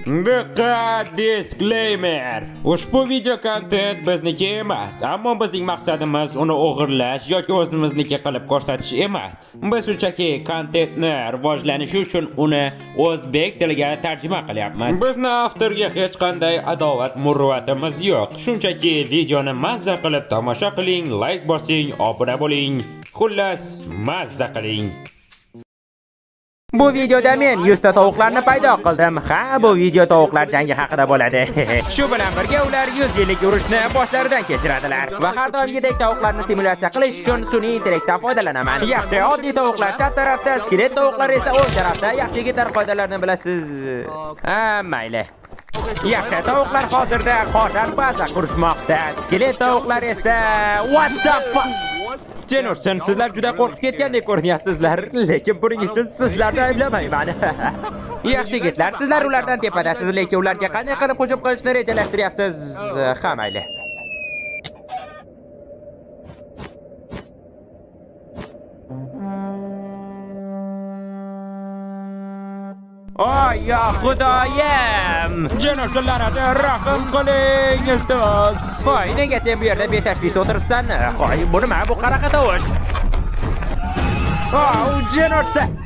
Diqqat, disclaimer! Ushbu video kontent bizniki emas, ammo bizning maqsadimiz uni o'g'irlash yoki o'zimizniki qilib ko'rsatish emas. Biz shunchaki kontentni rivojlanishi uchun uni o'zbek tiliga tarjima qilyapmiz. Bizni avtorga hech qanday adovat muruvvatimiz yo'q. Shunchaki videoni mazza qilib tomosha qiling, like bosing, obuna bo'ling. Xullas, mazza qiling. Bu videoda men 100 ta tovuqlarni paydo qildim. Ha, bu video tovuqlar jangi haqida bo'ladi. Shu bilan birga ular 100 yillik urushni boshlaridan kechiradilar. Va har doimgidek tovuqlarni simulyatsiya qilish uchun sun'iy intellektdan foydalanaman. Yaxshi, oddiy tovuqlar chap tarafda, skelet tovuqlar esa o'ng tarafda. Yaxshi yigitlar, qoidalarni bilasiz. Ha, mayli. Yaxshi, tovuqlar hozirda qoshar baza qurishmoqda. Skelet tovuqlar esa what the fuck? Jenursin, sizlar juda qo'rqib ketgandek ko'rinyapsizlar, lekin buning uchun sizlarni ayblamayman. Yaxshi yigitlar, sizlar ulardan tepadasiz, lekin ularga qanday qilib hujum qilishni rejalashtiryapsiz? Ha, mayli. Oy, ya xudoyim! Jenursin la'nati, rahm qiling, iltimos. Hoy, nega sen bu yerda betashvish o'tiribsan? Hoy, bu nima? Bu qanaqa tovush? Oh, Jenursin!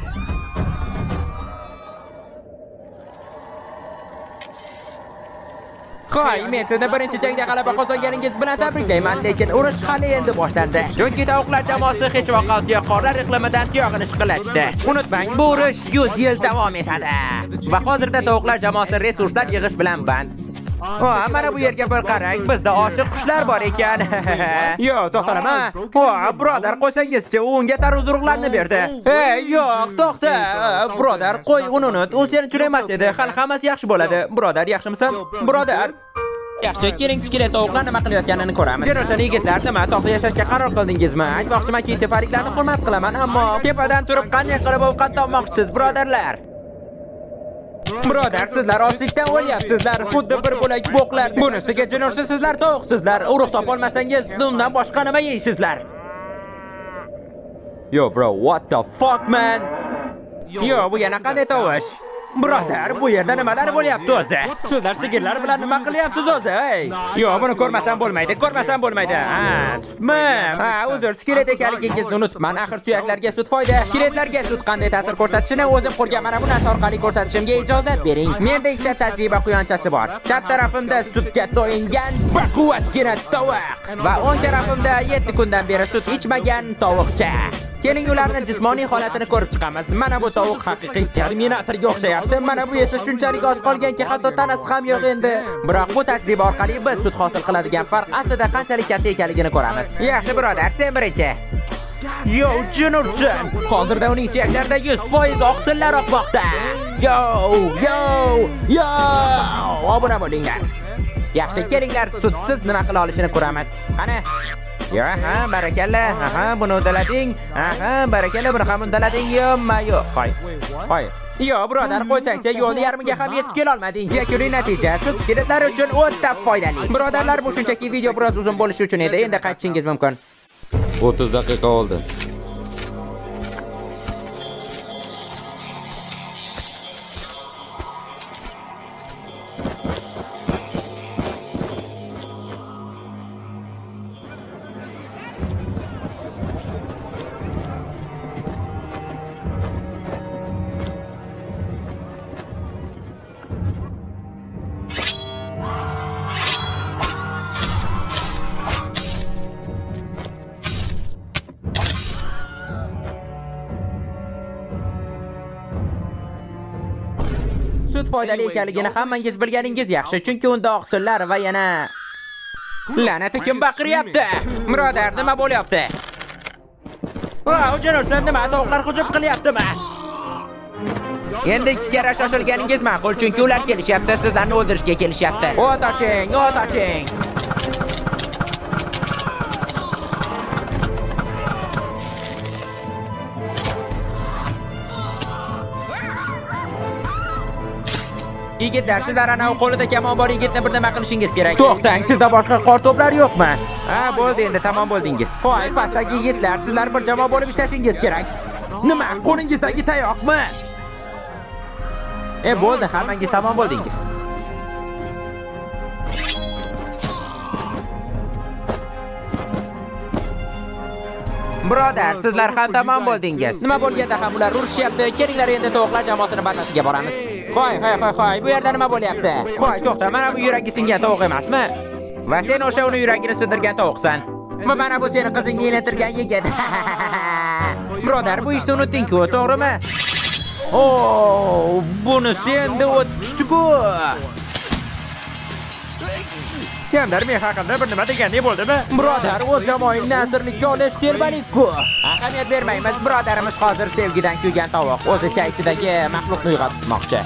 Hoy, men sizni birinchi jangda g'alaba qozonganingiz bilan tabriklayman, lekin urush hali endi boshlandi. Chunki tovuqlar jamoasi hech vaqt Osiyo qorlar iqlimidan tuyog'ini shiqillatishdi. Unutmang, bu urush 100 yil davom etadi. Va hozirda tovuqlar jamoasi resurslar yig'ish bilan band. O, mana bu yerga bir qarang, bizda oshiq qushlar bor ekan. Yo'q, to'xtalama. O, birodar, qo'ysangizchi, u unga tarvuz urug'larini berdi. Ey, yo'q, to'xta. Birodar, qo'y, uni unut. U sen uchun emas edi. Hali hammasi yaxshi bo'ladi. Birodar, yaxshimisan? Birodar. Yaxshi, keling skelet tovuqlar nima qilayotganini ko'ramiz. Jenursin yigitlar, nima tog'da yashashga qaror qildingizmi? Aytmoqchimanki, tepaliklarni hurmat qilaman, ammo tepadan turib qanday qilib ovqat topmoqchisiz, birodarlar? Birodar, sizlar ochlikdan o'lyapsizlar, xuddi bir bo'lak bo'qlar. Buni ustiga Jenursin sizlar tovuqsizlar. Urug' topolmasangiz, undan boshqa nima yeysizlar? Yo, bro, what the fuck, man? Yo, bu yana qanday tovush? Birodar, bu yerda nimalar bo'lyapti o'zi? Sizlar sigirlar bilan nima qilyapsiz o'zi, ey? Yo'q, buni ko'rmasam bo'lmaydi, ko'rmasam bo'lmaydi. Ha, sutmi? Ha, uzr, skelet ekanligingizni unutibman. Axir suyaklarga sut foyda. Skeletlarga sut qanday ta'sir ko'rsatishini o'zim qurgan mana bu narsa orqali ko'rsatishimga ijozat bering. Menda ikkita tajriba quyonchasi bor. Chap tarafimda sutga to'yingan baquvvatgina tovuq va o'ng tarafimda 7 kundan beri sut ichmagan tovuqcha. Keling ularni jismoniy holatini ko'rib chiqamiz. Mana bu tovuq haqiqiy Terminatorga o'xshayapti. Mana bu esa shunchalik oz qolganki, hatto tanasi ham yo'q endi. Biroq bu tajriba orqali biz sut hosil qiladigan farq aslida qanchalik katta ekanligini ko'ramiz. Yaxshi birodar, sen birinchi. Yo, Jenursin! Hozirda uning suyaklarida 100% oqsillar oqmoqda. Yo, yo, yo! Obuna bo'linglar. Yaxshi, kelinglar sutsiz nima qila olishini ko'ramiz. Qani? Yo, ha, barakalla. Aha, buni uddalading. Aha, barakalla, buni ham uddalading. Yo'qma, yo'q. Hoy. Hoy. Yo, birodar, qo'ysangchi, yo'lni yarmiga ham yetib kela olmading. Yakuniy natija sut skeletlar uchun o'ta foydali. Birodarlar, bu shunchaki video biroz uzun bo'lishi uchun edi. Endi qaytishingiz mumkin. 30 daqiqa oldin. Sut foydali ekanligini hammangiz bilganingiz yaxshi, chunki unda oqsillar va yana la'nati kim baqiryapti? Birodar, nima bo'lyapti? Vau, Jenursin, nima tovuqlar hujum qilyaptimi? Endi ikki karra shoshilganingiz ma'qul, chunki ular kelishyapti, sizlarni o'ldirishga kelishyapti. O't oching, o't oching. Yigitlar, sizlar ana u qo'lida kamon bor yigitni bir nima qilishingiz kerak. To'xtang, sizda boshqa qor to'plar yo'qmi? Ha, bo'ldi endi, tamom bo'ldingiz. Hoy, pastdagi yigitlar, sizlar bir jamoa bo'lib ishlashingiz kerak. Nima, qo'lingizdagi tayoqmi? Bo'ldi, hammangiz tamom bo'ldingiz. Birodar, sizlar ham tamom bo'ldingiz. Nima bo'lganda ham ular urushyapti. Kelinglar, endi tovuqlar jamoasini bazasiga boramiz. Hoy, hoy, hoy, hoy, bu yerda nima bo'lyapti? Hoy, to'xta, mana bu yuragi singan tovuq emasmi? Va sen o'sha uni yuragini sindirgan tovuqsan. Va mana bu seni qizingni elantirgan yigit. Birodar, bu ishni unutding-ku, to'g'rimi? Oh, buni senda o'tib tushdi-ku. Kimdir men haqimda bir nima degandek bo'ldimi? Birodar, o'z jamoangni asirlikka olish telbalik-ku. Ahamiyat bermaymiz, birodarimiz hozir sevgidan kuygan tovuq o'zicha ichidagi maxluqni uyg'otmoqchi.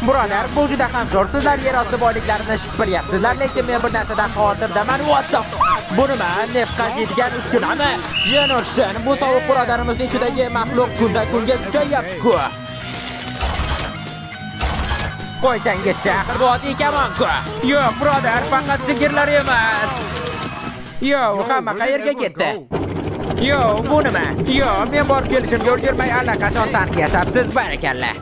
Birodar, bu juda ham zo'r. Sizlar yer osti boyliklarini shippiryapsizlar, lekin men bir narsadan xavotirdaman. What the fuck? Bu nima? Neft qaziydigan uskunami? Jin ursin, bu tovuq birodarimizning ichidagi maxluq kundan kunga kuchayyapti-ku. Qo'ysangizchi, axir bu oddiy kamon-ku. Yo'q, birodar, faqat sigirlar emas. Yo'q, hamma qayerga ketdi? Yo'q, bu nima? Yo'q, men borib kelishimga ulgurmay allaqachon tank yasabsiz, barakalla.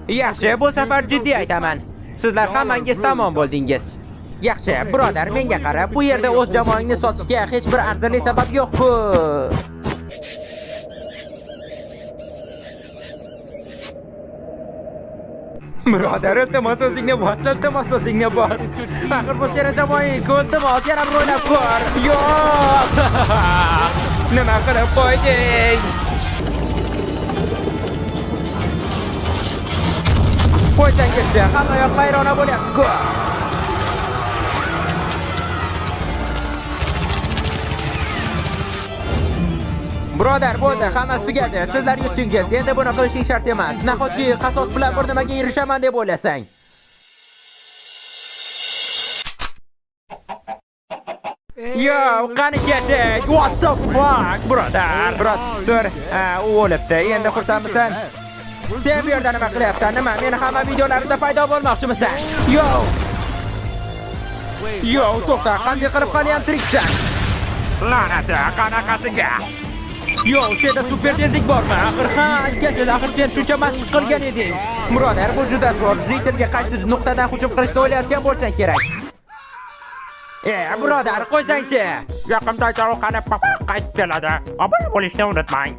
Yaxshi, bu safar jiddiy aytaman. Sizlar hammangiz tamom bo'ldingiz. Yaxshi, birodar, menga qara, bu yerda o'z jamoangni sotishga hech bir arzirli sabab yo'q-ku. Birodar, iltimos o'zingni bos, iltimos o'zingni bos. Axir bu seni jamoang-ku, iltimos yana bir o'ynab ko'r. Yo'q! Nima qilib qo'yding? Qo'ysangizchi, hamma yoq vayrona bo'lyapti-ku. Birodar, bo'ldi, hammasi tugadi. Sizlar yutdingiz. Endi buni qilishing shart emas. Nahotki qasos bilan bir nimaga erishaman deb o'ylasang? Yo, qani ketdik? What the fuck, birodar? Biroz tur. Ha, u o'libdi. Endi xursandmisan? Sen bu yerda nima qilyapsan? Nima, meni hamma videolarimda paydo bo'lmoqchimisan? Yo! Yo, to'xta, qanday qilib hali ham tiriksan? La'nati, qanaqasiga? Yo, senda super tezlik bormi? Axir ha, kechir, axir sen shuncha mashq qilgan eding. Birodar, bu juda zo'r. Richardga qaysi nuqtadan hujum qilishni o'ylayotgan bo'lsang kerak. Birodar, qo'ysangchi. Yoqimtoy tovuq qani qaytib keladi. Obuna bo'lishni unutmang.